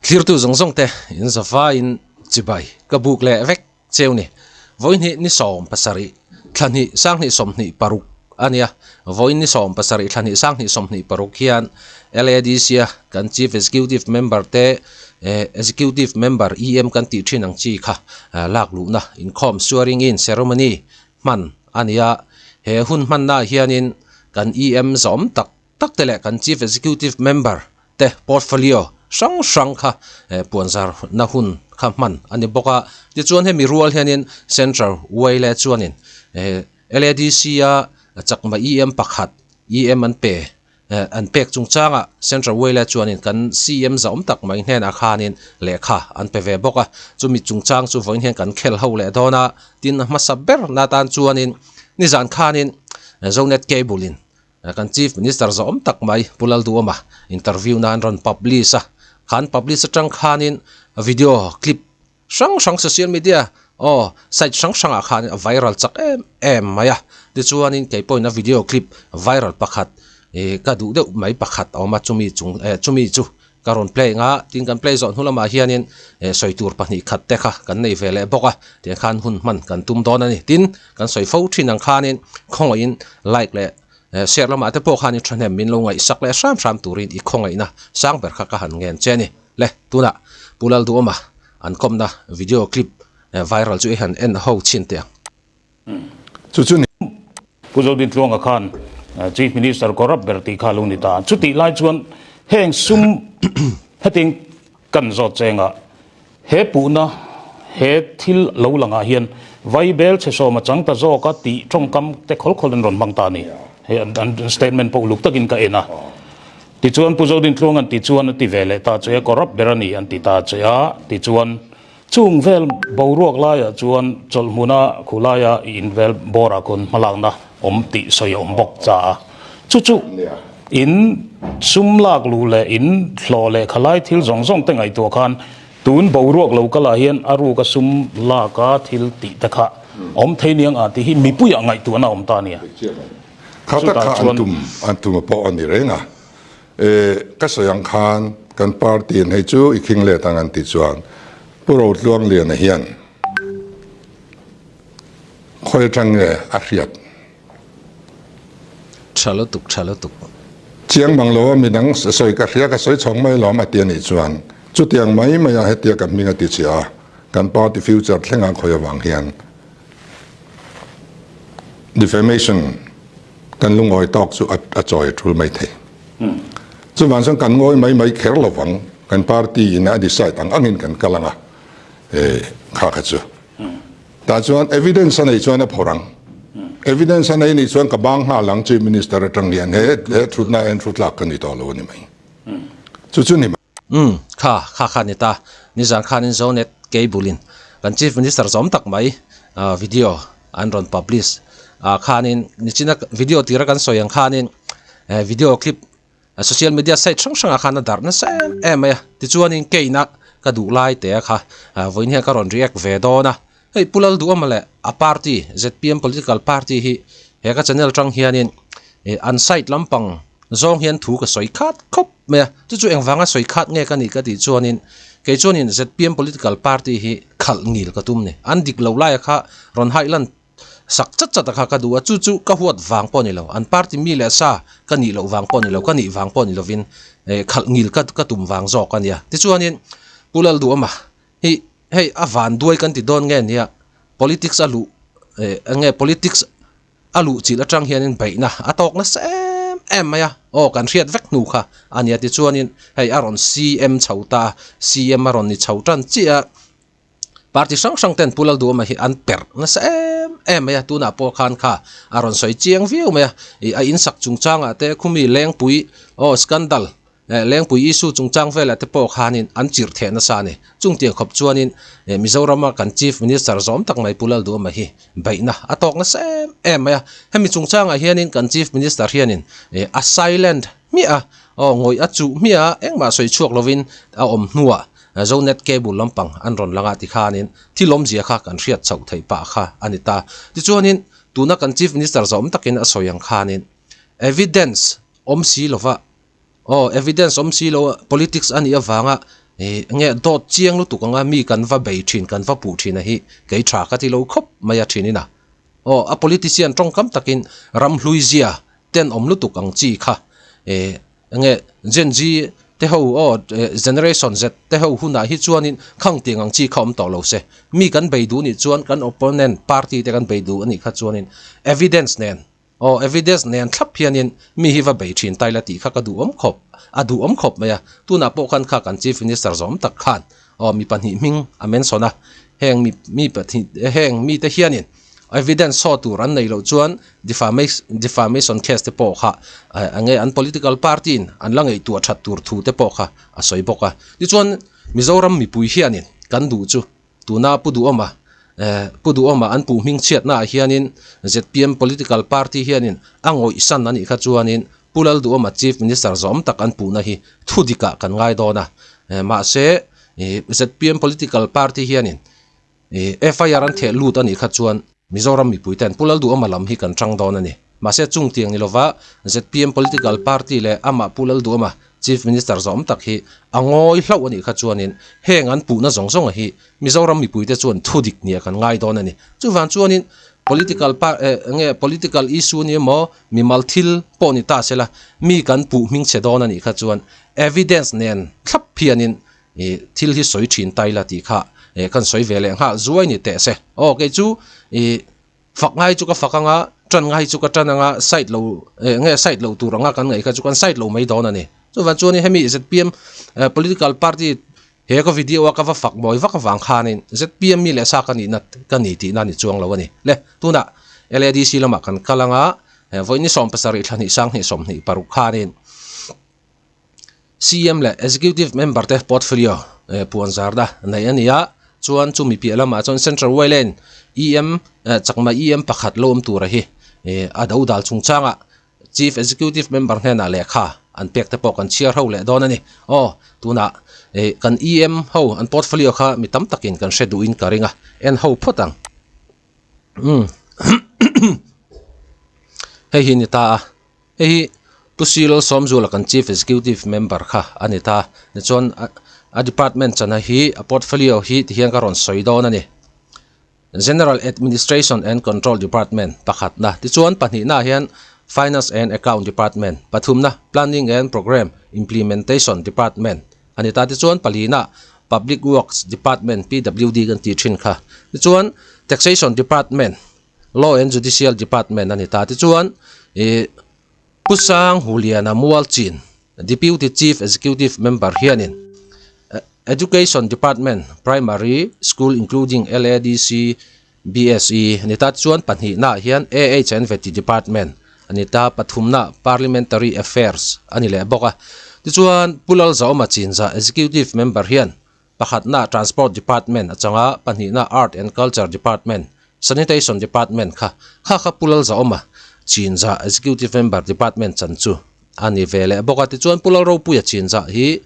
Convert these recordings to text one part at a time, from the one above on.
Thlirtu zawng zawng te in zavaiin chibai ka buk leh vek cheu ni. Vawihnih ni 70 thla hnih sanghnih 26 a nia. Vawiin ni 70 thla hnih sanghnih 26 hian LADC a kan Chief Executive Member te Executive Member EM kan tih thin ang chi kha lak luhna inkhawm swearing in ceremony hman a ni a. He hun hmannaah hianin kan EM zawm tak tak te leh kan Chief Executive Member te portfolio hrang hrang kha puanzar na hun kha hman a ni bawk a. Tichuan hemi rual hianin Central Wile chuanin LADC a chakma EM pakhat EM an pe an pek chungchangah Central Wile chuanin kan CM zahawm tak mai hnenah khanin lehkha an pe ve bawk a. Chumi chungchang chu vawiin hian kan khel ho leh dawn a, tin a hmasa ber na tan chuanin nizan khanin Zonet Cable in Kan Chief Minister zawhawm tak mai Pu Lalduhawma interview nan rawn publish a, khan publish atang khanin video clip hrang hrang social media aw site hrang hrangah khanin a viral chak em em mai a, tichuanin kei pawhin a video clip viral pakhat ih ka duh deuh mai pakhat a awm a chumi chung eh chumi chu ka rawn play anga tin kan play zawh hnu lamah hianin eh sawi tur pahnih khat te kha kan nei ve leh bawk a tiang khan hun hman kan tum dawn a ni tin kan sawi fo thin ang khanin khawngaih in like leh eh share lamah te pawh khanin thahnem min lo ngaihsak leh hram hram turin i khawngaihna sang ber kha ka han ngen che a ni le tunah Pu Lalduhawma an kawmna video clip eh viral chu i han en ho chhin teh ang. Chu chu ni. Pu Zodin Tluanga khan Chief Minister corrupt ber tih kha a lo ni ta. Chutih lai chuan heng sum hetiang kan zawt chengah he puhna he thil lo langah hian vai bel chhe sawm a chang ta zawk a tih tawngkam te khawl khawl an rawn hmang ta a ni. Hei an statement pawh uluk takin ka en a. Tichuan Pu Zodin Tluanga'n tichuan a ti ve leh ta che a, corrupt ber a ni an ti ta che a, tichuan Chung vel boruak laiah chuan chawlhmuna khulaia i invel bawrah khawn hmalakna awm tih sawi a awm bawk cha a. Chu chu in sum lak luh leh in hlawh leh khalai thil zawng zawng te ngaihtuah khan tun boruak lo kalah hian a ruka sum laka thil tih te kha awm thei niang a tih hi mipuiah ngaihtuahna awm ta a nia. Kha tak kha an tum an tum a pawh a ni reng a. E, ka sawi ang khan kan party in hei chu i khing let ang an ti chuan Pu Rotluangliana hian khawi atang nge a hriat? Tha lutuk, tha lutuk. Chiang mang lo a midang sawi ka hria ka sawi chhawng mai lawm a ti a nih chuan chutiang mai mai a hetia ka hming a ti chhia a, kan party future thleng a khawi avang hian Defamation kan lungawi tawk chu a chawi a tul mai thei. Chuvang chuan kan ngawi mai mai kher lovang, kan party in a decide ang angin kan kal anga kha kha chu. Tah chuan evidence a nei chuan a phawrh ang. Evidence a nei nih chuan ka bang nghal ang Chief Minister atang hian he he thutna en thu tlak ka ni tawh lo a ni mai. Chu chu ni mai. Umm, kha, kha kha ni ta. Nizan khanin Zonet Cable in kan Chief Minister zawm tak mai video an rawn publish ah khanin nichina video tira kan sawi ang khanin video clip social media site hrang hrangah khan a darh nasa em em mai a. Tichuanin keina ka duh lai te a kha vawiin hian ka rawn react ve dawn a. Hei Pu Lalduhawma leh a party zpm political party hi he ka channel atang hianin an side lampang zawng hian thu ka sawi khat khawp mai a, chu chu engvanga sawi khat nge ka nih ka tih chuanin kei chuanin zpm political party hi khalh ngil ka tum ni, an dik lo laia kha rawn haih lan sak chat chat a kha ka duh a, chu chu ka huat vang pawh a ni lo, an party mi leh sa ka nih loh vang pawh a ni lo, ka nih vang pawh a ni lovin khalh ngil ka tum vang zawk a nia, tichuanin Pu Lalduhawma hi hei a van duai kan ti dawn nge nia politics a luh eh enge politics a luh chilh atang hianin beihna a tawk nasa em em mai a aw kan hriat vek hnu kha a nia tichuanin hei a rawn CM chho ta a CM a rawn ni chho tan chiah a party hrang hrang ten Pu Lalduhawma hi an perh nasa em em mai a tunah pawh khan kha a rawn sawi chiang viau mai a ih a insak chungchangah te khumi lengpui aw scandal Eh, Lengpui issue chungchang velah te pawh khanin an chirh theh nasa a ni. Chungtiang khawp chuanin eh Mizorama kan Chief Minister zawm tak mai Pu Lalduhawma hi beihna a tawk nasa em em mai a. Hemi chungchangah hianin kan Chief Minister hianin eh a silent hmiah a, aw ngawih a chuh hmiah a, engmah sawi chhuak lovin a awm hnuah Zonet Cable lampang an rawn lang a tikhanin thil awmzia kha kan hriat chhoh theih pah kha a ni ta. Tichuanin tuna kan Chief Minister zawm takin a sawi ang khanin evidence awm si lova Aw, evidence awm si lo a, politics a nih avanga Ih nge dawt chiang lutuk anga mi kan va bei thin kan va puh thin a hi kei tha ka ti lo khawp mai a thin in a. Aw a politician tawngkam takin ramhlui zia tenawm lutuk ang chi kha ih nge Gen Z te ho aw Generation Z te ho hunah hi chuanin khang tiang ang chi kha awm tawh lo se. Mi kan bei duh nih chuan kan opponent party te kan bei duh anih kha chuanin evidence nen Aw, evidence nen thlap hianin mi hi va bei thin ta ila tih kha ka duhawm khawp, a duhawm khawp mai a. Tunah pawh khan kha kan Chief Minister zawm tak khan aw mi pahnih hming a mention a, heng mi mi pahnih heng mite hianin evidence saw tur an neih loh chuan defamation case te pawh kha enge an political party in an la ngaihtuah that tur thu te pawh kha a sawi bawk a. Tichuan Mizoram mipui hianin kan duh chu Tuna Pu Duhawma eh Pu Duhawma an puh hming chhiatnaah hianin zpm political party hianin a ngawihsan a nih kha chuanin Pu Lalduhawma Chief Minister zawm tak an puhna hi thu dikah kan ngai dawn a. Eh mahse ih zpm political party hianin ih FIR an theh lut a nih kha chuan Mizoram mipuiten Pu Lalduhawma lam hi kan chang dawn a ni. Mahse chung tiang ni lova zpm political party leh amah Pu Lalduhawma Chief Minister zawm tak hi a ngawi hlauh a nih kha chuanin heng an puhna zawng zawnga hi Mizoram mipuite chuan thu dik nia kan ngai dawn a ni. Chuvang chuanin political par eh nge political issue ni emaw mimal thil pawh ni ta sela mi kan puh hmingchhe dawn a nih kha chuan evidence nen thlap hianin ih thil hi sawi thin ta ila tih kha eh kan sawi ve leh nghal zuai ni teh se. Aw kei chu ih fak ngai chu ka fak anga tan ngai chu ka tan anga side lo eh nge side lo tur anga kan ngaih kha chu kan side lo mai dawn a ni. Chuvang chuanin hemi zpm eh political party he ka video a ka va fak mawi vak avang khanin zpm mi leh sa ka nihna ka ni tihna a ni chuang lo a ni. Le tunah LADC lamah kan kal anga eh vawiin ni 17 thla hnih sang hnih 26 khanin CM leh Executive Member te portfolio puan zarna neih a ni a, chuan chumi piah lamah chuan Central Wayland EM chakma EM pakhat lo awm tura hi a do dal chungchangah Chief Executive Member hnenah lehkha an pek te pawh kan chhiar ho leh dawn a ni. Aw, tunah kan EM ho an portfolio kha mi tam takin kan hre duhin ka ring a, en ho phawt ang. Umm hei hi ni ta a. Hei hi Pu Silo Sawmzula kan Chief Executive Member kha a ni ta. Tichuan a department chana hi a portfolio hi tihian ka rawn sawi dawn a ni. General Administration and Control Department pakhatna. Tichuan pahnihna ah hian Finance and Account Department, pathumna Planning and Programme Implementation Department a ni ta. Tichuan palina Public Works Department, PWD kan tih thin kha. Tichuan Taxation Department Law and Judicial Department a ni ta. Tichuan ih Pu Sang Huliana Mualchin, Deputy Chief Executive Member hianin Education Department, Primary School including LADC, BSE a ni ta. Tichuan pahnihnaah hian AH and Vety Department a ni ta. Pathumnaah Parliamentary Affairs a ni leh bawk a. Tichuan Pu Lalzaawma Chinzah, Executive Member hian Pakhatna Transport Department a chang a, pahnihna Art and Culture Department, Sanitation Department kha kha kha Pu Lalzaawma Chinzah Executive Member Department chan chu a ni ve leh bawk a. Tichuan Pu Lalropuia Chinzah hi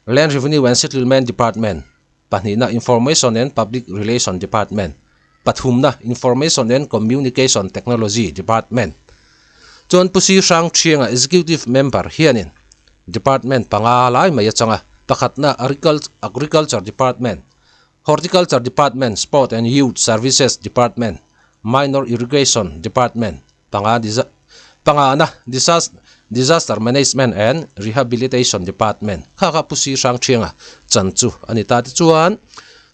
Land Revenue and Settlement Department, pahnihna Information and Public Relation Department, pathumna Information and Communication Technology Department. Chuan Pu Si Hrang Thianga Executive Member hianin Department panga lai mai a chang a, pakhatna Agriculture Department, Horticulture Department, Sport and Youth Services Department, Minor Irrigation Department, panga pangana Disaster Management and Rehabilitation Department kha kha Pu Si Hrang Thianga chan chu a ni ta. Tichuan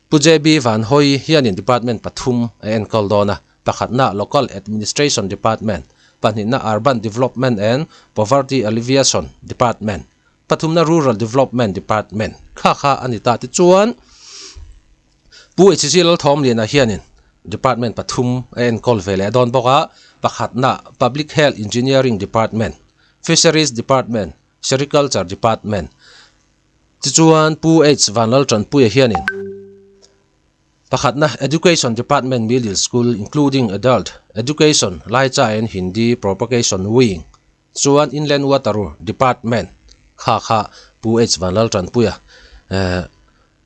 Pu JB Van Hawi hianin Department pathum a enkawl dawn a, pakhatna Local Administration Department, pahnihna Urban Development and Poverty Alleviation Department, pathumna Rural Development Department kha kha a ni ta. Tichuan Pu HC Lalthawmliana hianin Department pathum a enkawl ve leh dawn bawk a, pakhatna Public Health Engineering Department, Fisheries Department, Sericulture Department. Tichuan Pu H Vanlaltanpuia hianin pakhatna Education Department Middle School including Adult Education, Laicha and Hindi Propagation Wing chuan Inland Water Department kha kha Pu H Vanlaltanpuia eh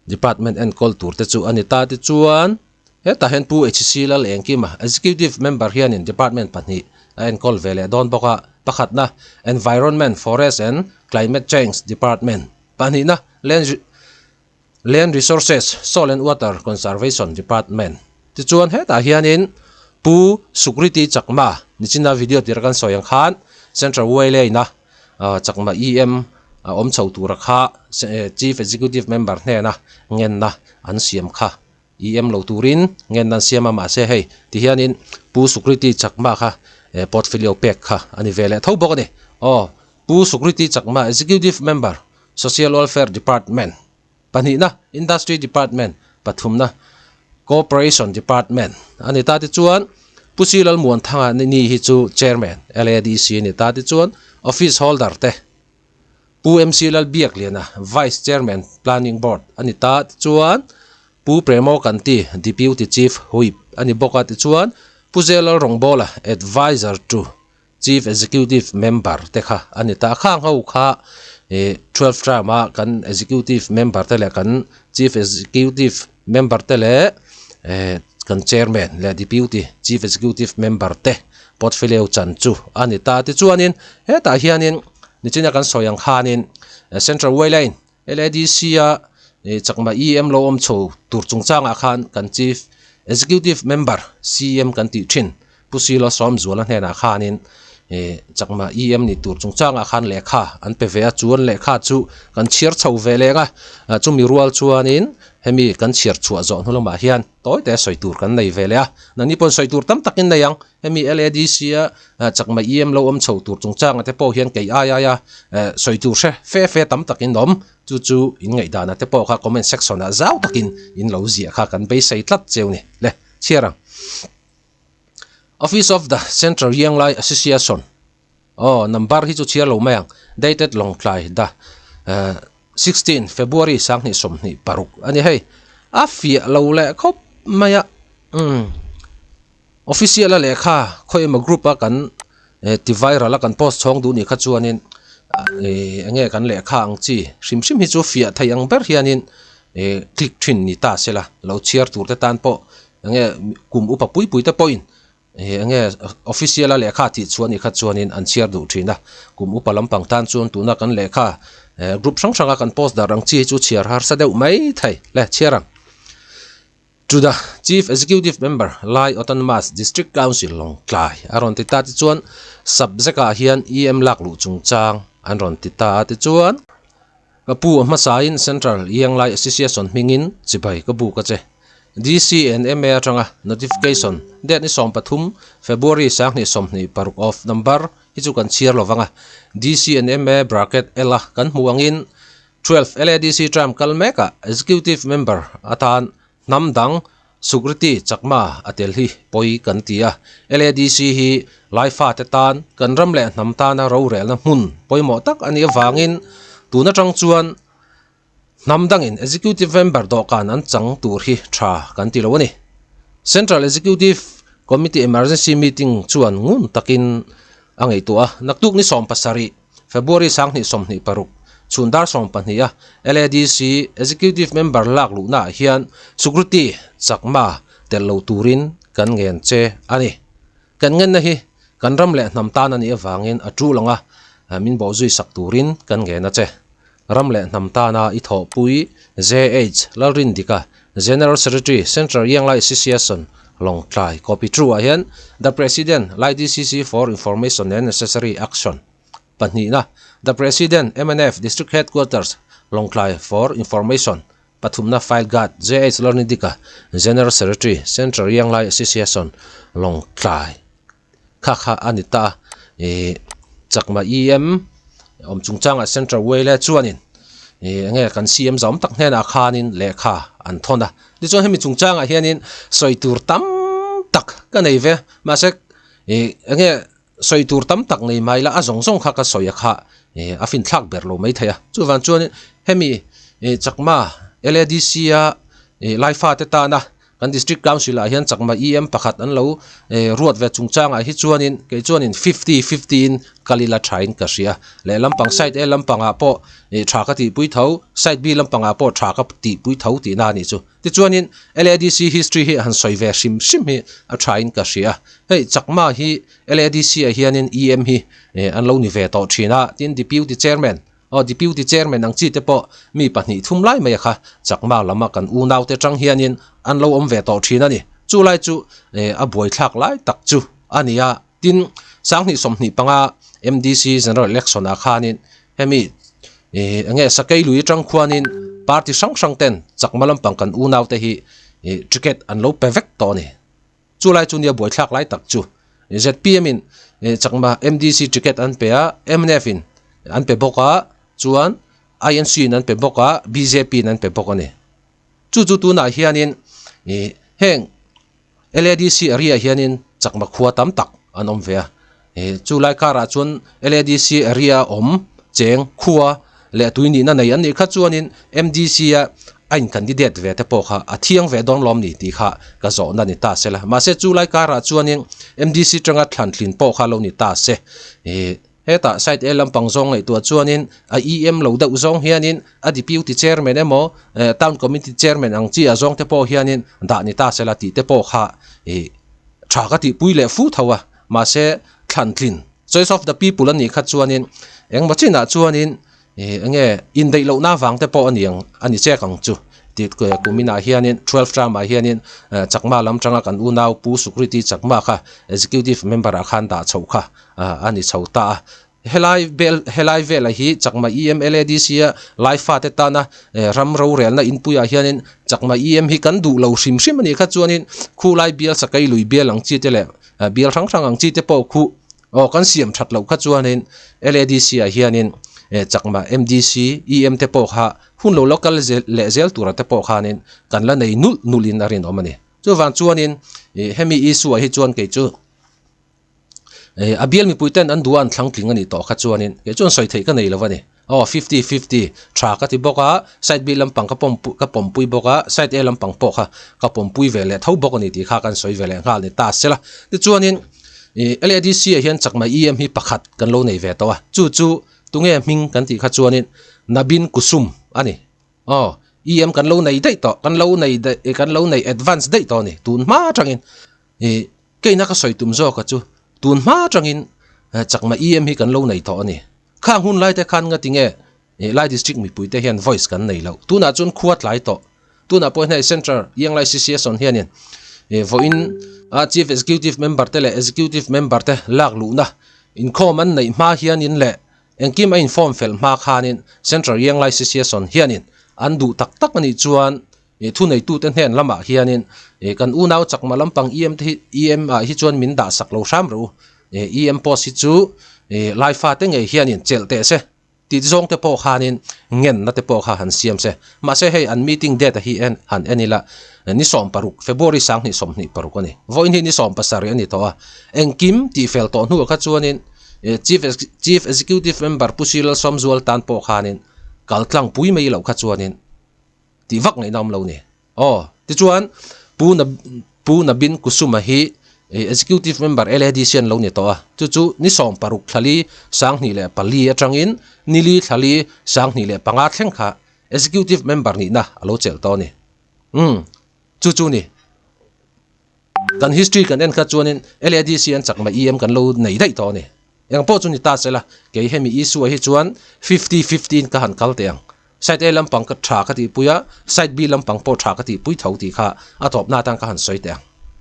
Department enkawl tur te chu a ni ta. Tichuan, hetah hian Pu HC Lalengkima, Executive Member hianin Department pahnih a enkawl ve leh dawn bawk a. Pakhatna, Environment, Forest and Climate Change Department. Pahnihna, Land. Land Resources, Soil and Water Conservation Department. Tichuan hetah hianin Pu Sukriti Chakma nichina video tira kan sawi ang khan Central Whale ina Chakma EM a awm chho tura kha Chief Executive Member hnena ngenna an siam kha EM lo turin ngenna an siam a mahse hei tihianin Pu Sukriti Chakma kha portfolio pek kha a ni ve leh tho bawk a ni. Aw Pu Sukriti Chakma Executive Member Social Welfare Department. Pahnihna, Industry Department, pathumna, Cooperation Department a ni ta. Tichuan, Pu Sri Lalmuanthanga ni hi chu Chairman, LADC a ni ta. Tichuan, Office Holder te, Pu MC Lalbiakliana, Vice Chairman, Planning Board a ni ta. Tichuan, Pu Premo Kanti, Deputy Chief Whip a ni bawk a. Tichuan, Pu J Lalrawngbawla, Adviser to Chief Executive Member te kha a ni ta. Khang ho kha ih 12 term a kan Executive Member te leh kan Chief Executive Member te leh eh kan Chairman leh Deputy Chief Executive Member te portfolio chan chu a ni ta. Tichuanin hetah hianin nichina kan sawi ang khanin Central Wayline LADC a chakma EM lo awm chho tur chungchangah khan kan Chief Executive Member, CEM kan tih thin Pu Silo Sawmzuala hnenah khanin chakma EM ni tur chungchangah khan lehkha an pe ve a, chuan lehkha chu kan chhiar chho ve leng a, chumi rual chuanin hemi kan chhiar chhuah zawh hnu lamah hian tawi te sawi tur kan nei ve leh a, nangni pawhin sawi tur tam takin nei ang. Hemi LADC a chakma EM lo awm chho tur chungchanga te pawh hian kei ai aia sawi tur hre fe fe tam takin awm. Chu chu in ngaihdana te pawh kha comment section ah zau takin in lo ziah kha kan beisei tlat cheu ni. Le, chhiar ang. Office of the Central Rianglai Association aw number hi chu chhiar lo mai ang. Dated Lawngtlai the 16 February 2026 a ni hei. A fiah lo leh khawp mai a umm. Official a lehkha khawi emaw group a kan ti viral a kan post chhawng duh nih kha chuanin ih eng nge kan lehkha ang chi hrim hrim hi chu fiah theih ang ber hianin ih click thin ni ta se la lo chhiar tur te tan pawh eng nge kum upa pui pui te pawhin ih eng nge official a lehkha tih chhuah nih kha chuanin an chhiar duh thin a kum upa lampang tan chuan tuna kan lehkha group hrang hrang a kan post dar ang chi hi chu chhiar harsa deuh mai thei le chhiar ang. To the Chief Executive Member, Lai Autonomous District Council Lawngtlai a rawn ti ta tichuan subject ah hian EM lak luh chungchang an rawn ti ta a tichuan ka pu a hmasain Central Ianglai Association hmingin chibai ka buk a che. DC and MA atanga notification date ni 13 February 2026 of number hi chu kan chhiar lovang a DC and MA bracket L a kan hmuh angin 12 LADC term kal mekah Executive Member atan hnam dang Sukriti Chakma a tel hi pawi kan ti a. LADC hi Laifate tan kan ram leh hnam tana rorelna hmun pawimawh tak a nih avangin tun atang chuan hnam dangin Executive Member dawhkan an chang tur hi tha kan ti lo a ni. Central Executive Committee Emergency Meeting chuan ngun takin a ngaihtuah a, naktuk ni 17 February 2026, chhun dar 12 a LADC Executive Member lak luhnaah hian Sukriti Chakma tel lo turin kan ngen che a ni. Kan ngenna hi kan ram leh hnam tan a nih avangin a tul ang a, min bawhzui sak turin kan ngen a che. Ram leh hnam tana i thawhpui JH Lalrindika, General Secretary, Central Ianglai Association, Lawngtlai, Copy True ah hian The President, Lai DCC for Information and Necessary Action pahnihna, The President, mnf District Headquarters, Lawngtlai for Information pathumna File Guard, JH Lalrindika, General Secretary, Central Ianglai Association, Lawngtlai. Kha kha a ni ta a, ih chakma EM awm chungchangah Central Whale chuanin ih enge kan CM zawm tak hnenah khanin lehkha an thawn a, tichuan hemi chungchangah hianin sawi tur tam tak ka nei ve mahse ih enge sawi tur tam tak nei mai la a zawng zawng kha ka sawi a kha ih a finthlak ber lo mai thei a, chuvang chuanin hemi ih chakma LADC a ih Laifa te tana Kan District Council ah hian chakma EM pakhat an lo ruat ve chungchangah hi chuanin kei chuanin fifty fifty in kal ila thain ka hria. Leh lampang side A lampangah pawh tha ka tihpui tho, side B lampangah pawh tha ka tihpui tho tihna a nih chu. Tichuanin LADC history hi han sawi ve hrim hrim hi a thain ka hria. Hei chakma hi LADC ah hianin EM hi an lo ni ve tawh thin a, tin Deputy Chairman. Aw Deputy Chairman ang chi te pawh mi pahnih thum lai mai a kha Chakma lama kan unaute tang hianin an lo awm ve tawh thin a ni. Chu lai chu a buaithlak lai tak chu a ni a. Tin, 2025 MDC General Election ah khanin hemi enge Sakei lui atang khuanin party hrang hrang ten Chakma lampang kan unaute hi ticket an lo pe vek tawh a ni. Chu lai chu nia buaithlak lai tak chu zpm in Chakma MDC ticket an pe a, mnf in an pe bawk a, chuan INC in an pe bawk a, bjp in an pe bawk a ni. Chu chu tunah hianin heng LADC area hianin Chakma khua tam tak an awm ve a. Chu lai karah chuan LADC area awm cheng khua leh tui nihna nei an nih kha chuanin MDC a a in candidate ve te pawh kha a thiang ve dawn lawm ni tih kha ka zawhna ni ta se la. Mahse chu lai karah chuanin MDC tanga thlan tlin pawh kha lo ni ta se. Hetah side A lampang zawng ngaihtuah chuanin a EM lo deuh zawng hianin a Deputy Chairman emaw Town Committee Chairman ang chi a zawng te pawh hianin dah ni ta se la tih te pawh kha tha ka tihpui leh fu tho a. Mahse, thlan tlin, choice of the people a nih kha chuanin engmaw chinah chuanin enge indaih lohna avang te pawh a ni ang, a ni chek ang chu tih kuminah hianin twelve term-ah hianin Chakma lam tanga kan unau Pu Sukriti Chakma kha executive member-ah khan dah chhoh kha a ni chho ta a. Helai bel helai velah hi Chakma EM LADC a lai fate tana ram rorelna inpuiah hianin Chakma EM hi kan duh lo hrim hrim a nih kha chuanin khulai bial Sakei lui bial ang chi te leh bial hrang hrang ang chi te pawh khu aw kan siam that loh kha chuanin LADC ah hianin Chakma MDC EM te pawh kha hun lo lo kal leh zel tura te pawh khanin kan la nei nulh nulhin a rinawm a ni. Chuvang chuanin hemi issue ah hi chuan kei chu. A bial mipui ten an duh a an thlang tling a nih tawh kha chuanin kei chuan sawi theih ka nei lo a ni. Aw fifty fifty tha ka ti bawk a, side B lampang ka pawm ka pawmpui bawk a, side A lampang pawh kha ka pawmpui ve leh tho bawk a ni tih kha kan sawi ve leh nghal ni ta se la. Tichuanin ih LADC ah hian chakma EM hi pakhat kan lo nei ve tawh a, chu chu tunge hming kan tih kha chuanin Nabin Kusum a ni. Aw EM kan lo nei daih tawh, kan lo nei daih kan lo nei advance daih tawh a ni tun hma atangin ih. Keina ka sawi tum zawka chu tun hma atangin Chakma EM hi kan lo nei tawh a ni. Khang hun laite khan ngati nge Lai District mipuite hian voice kan nei loh. Tunah chuan khua tlai tawh. Tunah pawh hian hei Central Ianglai CCS-awn hianin vawiin a Chief Executive Member te leh Executive Member te lak luhna inkhawm an neih hma hianin leh Engkim a inform fel hma khanin Central Ianglai CCS-awn hianin an duh tak tak a nih chuan Ih thuneitute hnen lamah hianin ih kan unau chakma lampang EM te hi EM ah hi chuan min dah sak lo hram rawh u. Ih EM post hi chu ih Laifa te ngei hianin chelh teh se tih zawng te pawh khanin ngenna te pawh kha han siam se. Mahse hei an meeting date a hi en han en ila ni 16 February 2026 a ni. Vawiin hi ni 17 a ni tawh a. Engkim tih fel tawh hnuah kha chuanin ih Chief Chief Executive Member Pu Sri Lalsawmzual tan pawh khanin kal tlang pui mai loh kha chuanin tih vak ngaihna awm lo ni. Aw, tichuan Pu Na Pu Nabin Kusuma hi Executive Member LADC an lo ni tawh a, chu chu ni 16 thlali 2004 atangin nili thlali 2005 thleng kha Executive Member nihna a lo chelh tawh a ni. Umm, chu chu ni. Kan history kan en kha chuanin LADC an chakma EM kan lo nei daih tawh a ni. Eng pawh chu ni ta se la, kei hemi issue ah hi chuan fifty fifty in ka han kal teh ang. Side A lampang ka tha ka tihpui a, side B lampang pawh tha ka tihpui tho tih kha a tawpna atan ka han sawi teh ang.